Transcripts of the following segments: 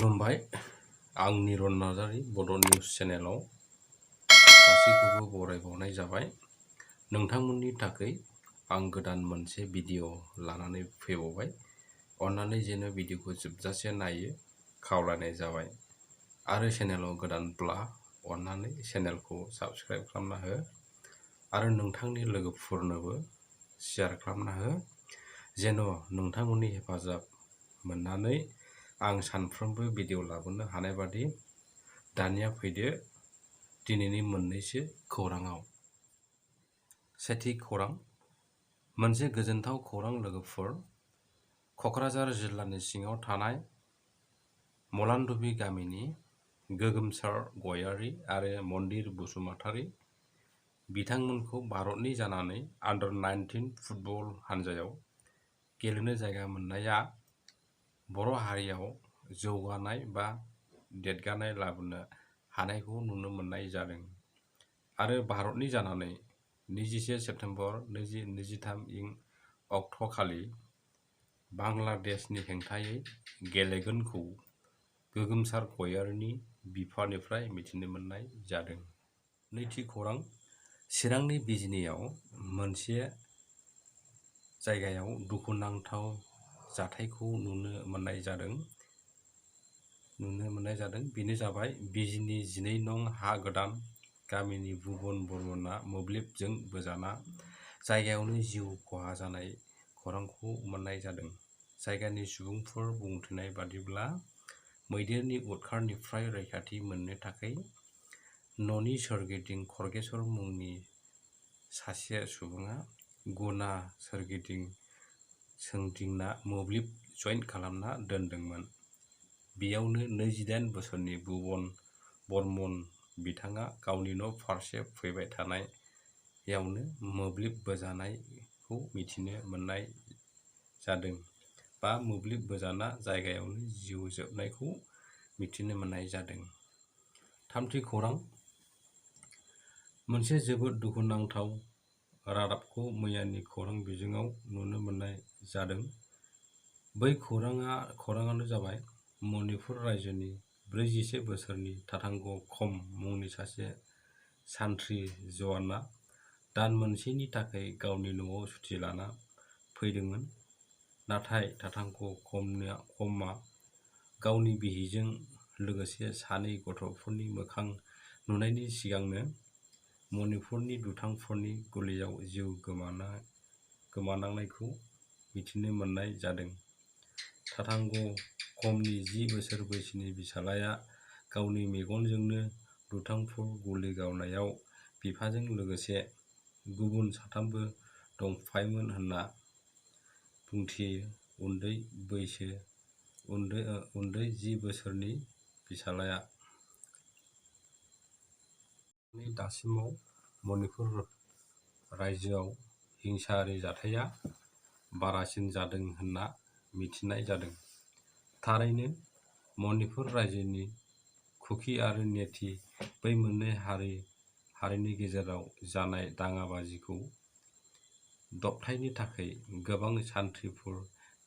खुलुमबाय। आं निरन नार्जारि बड' निउस चेनेलाव गासैखौबो बरायबावनाय जाबाय। नोंथांमोननि थाखाय आं गोदान मोनसे भिडिअ लानानै फैबावबाय। अन्नानै जेन' भिडिअखौ जोबजासे नायो खावलायनाय जाबाय। आरो चेनेलाव गोदानब्ला अन्नानै चेनेलखौ साबस्क्राइब खालामना हो आरो नोंथांनि लोगोफोरनोबो शेयार खालामना हो, जेन' नोंथांमोननि हेफाजाब मोननानै आं सानफ्रोमबो भिडिअ लाबोनो हानाय बादि। दानिया फैदो दिनैनि मोननैसो खौराङाव। सेथि खौरां, मोनसे गोजोनथाव खौरां लोगोफोर। क'क्राझार जिल्लानि सिङाव थानाय मलानदुबि गामिनि गोगोमसार गयारी आरो मन्दिर बसुमतारी बिथांमोनखौ भारतनि जानानै आन्डार-19 फुटबल हानजायाव गेलेनो जायगा मोननाया बर' हारियाव जौगानाय बा देरगानाय लाबोनो हानायखौ नुनो मोननाय जादों आरो भारतनि जानानै 21 सेप्तेम्बर 2023 इं अक्ट'खालि बांलादेशनि हेंथायै गेलेगोनखौ गोगोमसार गयारीनि बिफानिफ्राय मिथिनो मोननाय जादों। नैथि खौरां, चिरांनि बिजिनियाव मोनसे जायगायाव दुखुनांथाव जाथायखौ नुनो मोननाय जादों। बेनो जाबाय बिजिनि 12 नं हा गोदान गामिनि भुबन बर्मनआ मोब्लिबजों बोजाना जायगायावनो जिउ खहा जानाय खौरांखौ मोननाय जादों। जायगानि सुबुंफोर बुंथिनाय बादिब्ला मैदेरनि उदखारनिफ्राय रैखाथि मोननो थाखाय न'नि सोरगिदिं खर्गेश्वर मुंनि सासे सुबुङा गुना सोरगिदिं सोंदिंना मोब्लिब जइन्ट खालामना दोनदोंमोन। बेयावनो 28 बोसोरनि भुबन बर्मन बिथाङा गावनि न' फारसे फैबाय थानायावनो मोब्लिब बोजानायखौ मिथिनो मोननाय जादों बा मोब्लिब बोजाना जायगायावनो जिउ जोबनायखौ मिथिनो मोननाय जादों। थामथि खौरां, मोनसे जोबोद दुखुनांथाव रादाबखौ मैयानि खौरां बिजोङाव नुनो मोननाय जादों। बै खौराङानो जाबाय मणिपुर रायजोनि 41 बोसोरनि तातांग खम मुंनि सासे सान्थ्रि जवाना दान मोनसेनि थाखाय गावनि न'आव सुथि लाना फैदोंमोन। नाथाय तातांग खमआ गावनि बिसिजों लोगोसे सानै गथ'फोरनि मोखां नुनायनि सिगांनो मणिपुरनि दुथांफोरनि गुलियाव जिउ गोमानांनायखौ मिथिनो मोननाय जादों। तातांग खमनि 10 बोसोर बैसोनि फिसालाया गावनि मेगनजोंनो दुथांफोर गुलि गावनायाव बिफाजों लोगोसे गुबुन साथामबो दंफायोमोन होनना बुंथियो। उन्दै 10 बोसोरनि फिसालाया। दासिमाव मणिपुर रायजोआव हिंसायारि जाथाया बारासिन जादों होनना मिथिनाय जादों। थारैनो मणिपुर रायजोनि कुकि आरो नेथि बै मोननै हारिनि गेजेराव जानाय दाङाबाजिखौ दबथायनो थाखाय गोबां सान्थ्रिफोर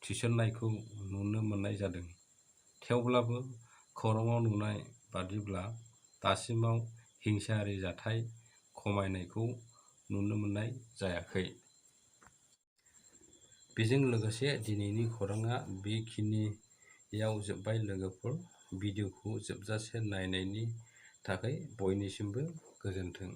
थिसननायखौ नुनो मोननाय जादों। थेवब्लाबो खौराङाव नुनाय बादिब्ला दासिमाव हिंसायारि जाथाय खमायनायखौ नुनो मोननाय जायाखै। बेजों लोगोसे दिनैनि खौराङा बेखिनियाव जोब्बाय लोगोफोर। भिडिअखौ जोबजासे नायनायनि थाखाय बयनिसिमबो गोजोन्थों।